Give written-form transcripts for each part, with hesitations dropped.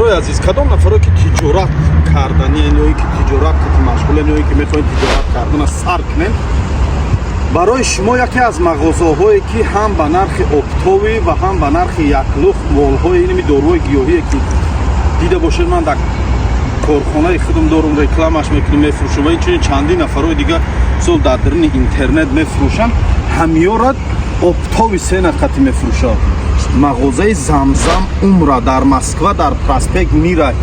Бародарои азиз, кадом нафаро ки тиҷорат карданиен ё ки тиҷорат ки машғулен ё ки мехоҳед тиҷорат кардана сар кунен, барои шумо яке аз мағозаҳое, ки ҳам ба нархи оптовый ва ҳам ба нархи яклухт молҳои инами доруҳои гиёҳие, ки дида бошед, ман дар корхонаи худам дорум, рекламаш мекунем, мефурӯшам ва инчунин чандин нафарҳои дига мисол дар даруни интернет мефурӯшанд, ҳамёра оптовый цена қати мефурӯшад. Мағозаи «Замзам Умра» дар Москва, дар проспект Мира.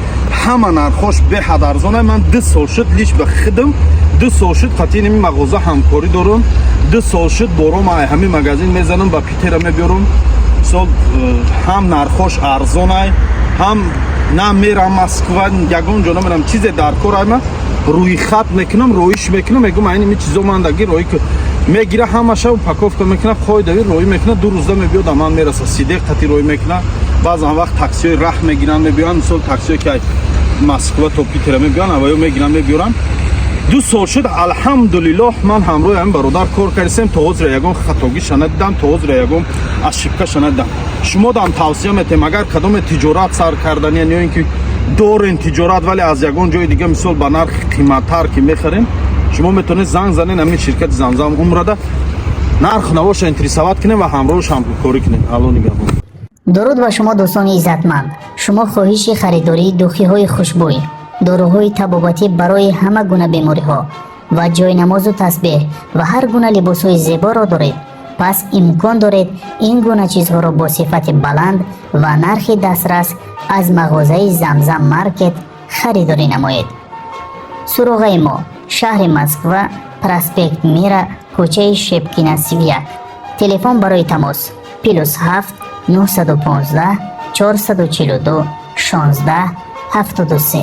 Ҳама нархош беҳад арзона. Ман 2 сол шуд, лично ба худам 2 сол шуд қати инами мағоза ҳамкорӣ дорум. 2 сол шуд бором ай ҳамин магазин мезанам, ба Питера мебиёрам. Мисол, ҳам нархош арзонай, ҳам на мерам Москва, ягон ҷо намерам. Чизе дар кор айма рӯйхат мекунам, роиш мекунам, мегӯм, айн ими чизо мандаги роӣ мегира, ҳамаша упаковка мекуна, қойдави роӣ мекуна, 2 рӯзда мебиёд, ман мераса. Сидеқ қати роӣ мекуна. Баъзан вақт таксиҳои раҳ мегиранд, мебиёранд. Мисол, таксиҳое ки Москва то Питера мебиёранд, аваё мегиранд, мебиёранд. 2 сол шуд, алҳамдулиллоҳ, ман ҳамроҳи ҳамин бародар кор кардисем. То ҳозира ягон хатогиша надидам, то ҳозира ягон ошибкаша надидам. Шумо дам тавсия метем, агар кадоме тиҷорат сар карданиен ё ин ки дорен тиҷорат, вале аз ягон ҷои дига мисол ба нархи қиматтар ки мехарем, шумо метавонед занг занед ҳамин ширкати «Замзам Умрада», нарх навоша интересовать кунем ва ҳамроҳш ҳамкорӣ кунем. Алло нигаҳбон. Дуруд ба шумо, дӯстони иззатманд! Шумо хоҳиши харидории духиҳои хушбӯй, доруҳои табобатӣ барои ҳама гуна бемориҳо ва ҷойнамозу тасбеҳ ва ҳар гуна либосҳои зеборо доред, пас имкон доред ин гуна чизҳоро бо сифати баланд ва нархи дастрас аз мағозаи «Замзам Маркет» харидорӣ намоед. Суроғаи мо: шаҳри Москва, проспект Мира, кӯчаи Шепкина, 31. Телефон барои тамос: +7 915 442 16 73.